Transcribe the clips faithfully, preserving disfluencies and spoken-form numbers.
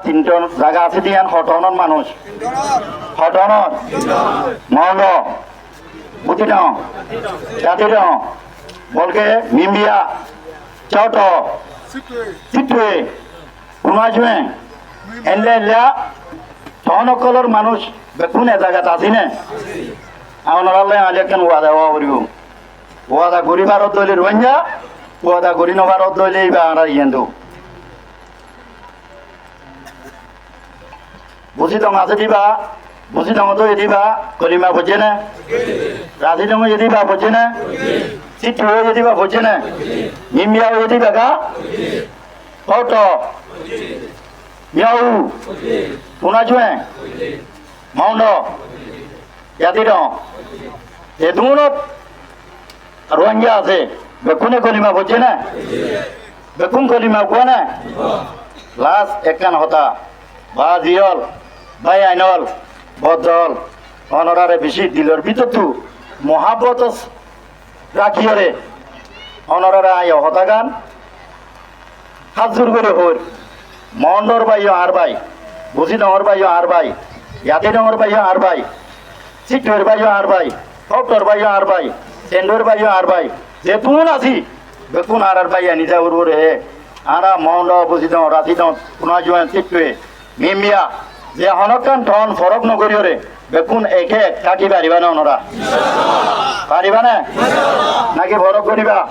Inton zaga asé de yián hotonor manúic. Hotonor. Mondo. Butidong. Yatidong. Bolke Mimbiya. Coto. Sittwe. Kunajuwe. Ella ella. Ton ókkolor manúic bekkún e zagat así né? Onorallá añára ekkán wada ówa foribó. Wada gorí faroddé óile Ruáingga, wada gorí nofaroddé óile íba añárar yendo. Buzidong asé de íba, Buzidong óiye de íba, kolima foijjé né? Razidong óiye de íba foijjé né? Sittwe óiye de íba foijjé né? Mimbiya óiye de íba ga? Hoto. Miyau. Kunajuwe. Mondo. Yatidong. Edunot Ruáingga asé, bekkúne kolima foijjé né? Bekkún kolima uggúa né? Last ekkán hotá, bazi ól, báiyain ól, boddo ól, onoráre bicí dilor bútottu muhábbot rakíyore, onoráre aññí e hotágan házur gorí hoóir, Mondor báiyo añár bái, Buzidongor báiyo añár bái, Yatidongor báiyo añár bái, Sittwer báiyo añár bái, Hóktor báiyo añár bái, Senduwer báiyo añár bái, zetún así, bekkún añárar báiyain íza uore uore. Añára Mondo, Buzidong, Razidong, Kunajuwe, Sittwe, Mimbiya, ze honókkán ton forók nogoríyore, bekkún eke ek táki faribá né onorá? Faribá né? Náki forók goríba?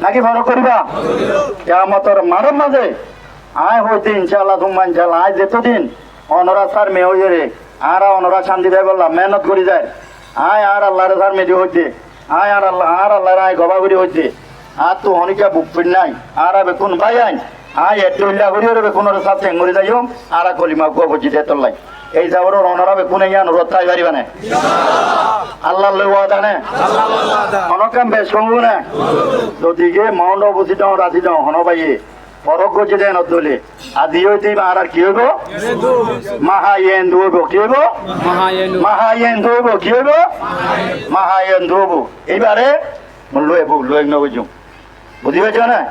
Náki forók goríba? Kiyamotor maçór mazé aññí hoóidde, incálla, summa incálla, aññí zetodin onorá sárme óiyore, añára onorá cánti faibólla meénnot gorí zair, aññí añár Allaré sárme di hoóidde, aññí añár Alla, añár Allaré aññí gobá gorí hoóidde, añáttu honíkka buk fúinna nái, añára bekkún báiyain, aññí eddúilla goríyore bekkúnor sáte engorí zaiyum, añára kolima uggúa foijjí de étolla. Ei zaboror onorá bekkúne yían uore tái faribá né? Allar loi wada né? Honókkán bec hoóibo né? Zodi ge Mondo, Buzidong, Razidong honó báiye forók goijjé de énot dóile, aijja óite íba añárar ki óibo? Mahayendu óibo. Ki óibo? Mahayendu. Mahayendu óibo. Ki óibo? Mahayendu óibo. Íbare mui loi ebú, loi ek nogoijjum. Buzí faijjó né?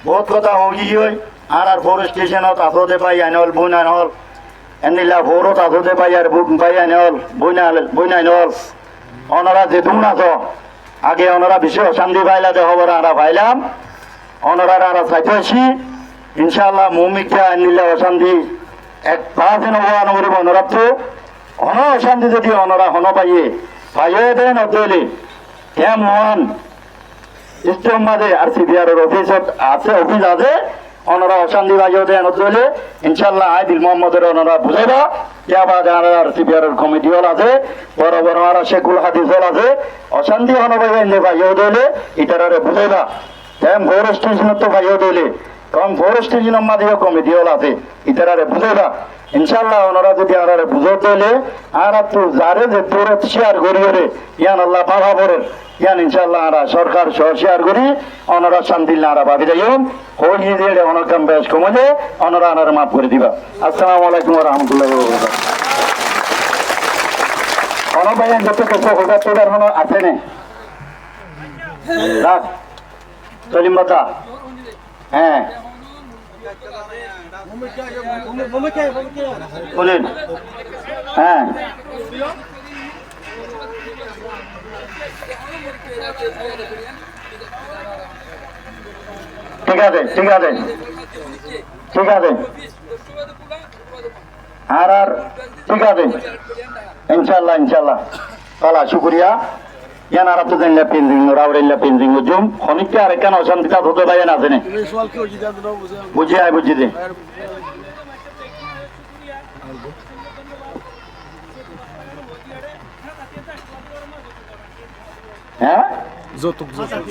Bout hotá hoói giyói, añárar forest station ot asó de báiyain ól, bóinain ól, endilla fourot asó de báiyain ól, bóinain ól, bóinain ól. Onorá zetún asó, age onorá bicí ocánti faila de hóbor añára failam. Onoráre añára saitó aiccí, incálla, muúmikká endilla ocánti ek parsent ówa noforibó onoráttu. Honó ocánti zodi onorá honó báiye faiyó de énot dóile, kemp wan, Istór mazé ar si bi ar or ofis asé, ofis asé, onorá ocánti faiyó de énot dóile, incálla, aññí Dil Muhámmodore onorá buzaiba, yá bade añárar ar si bi ar or komiti ól asé, boro boro añárar Cékul Hádis ól asé, ocánti honó báiye ende faiyó dóile, ítarare buzaiba. Kemp four station ottu faiyó dóile, kemp four station or mazé yó komiti ól asé, ítarare buzaiba. Incálla, onorá zodi añáráre buzó dóile, añáráttu zaré ze dúrot cíyar goríyore, yíanolla báfa forer, yían incálla añára sorkar só cíyar gorí, onorá cánti loi añára báfi zaiyum, hoói giyé de éçe honókkán bec kom óile, onorá añáráre maf gorí diba. Assalamu alaikum wa rahmatullahi wa barakatuhu. Honó báiyain zotó kessú hoóibar toóibar honó asé né? Rak. Solim bata. Hé. Bólin. Hé. Thík asé, thík asé. Thík asé. Ar, ar, thík asé. Incálla, incálla. Bála, cúkuriya. Yían añára to zainla fensing, ora ora zainla fensing goijjum. Honíkka arekkán ocánti táke de báiyain asé né? Buzí, aññí buzí de. Hé? Zoutuk, zoutuk.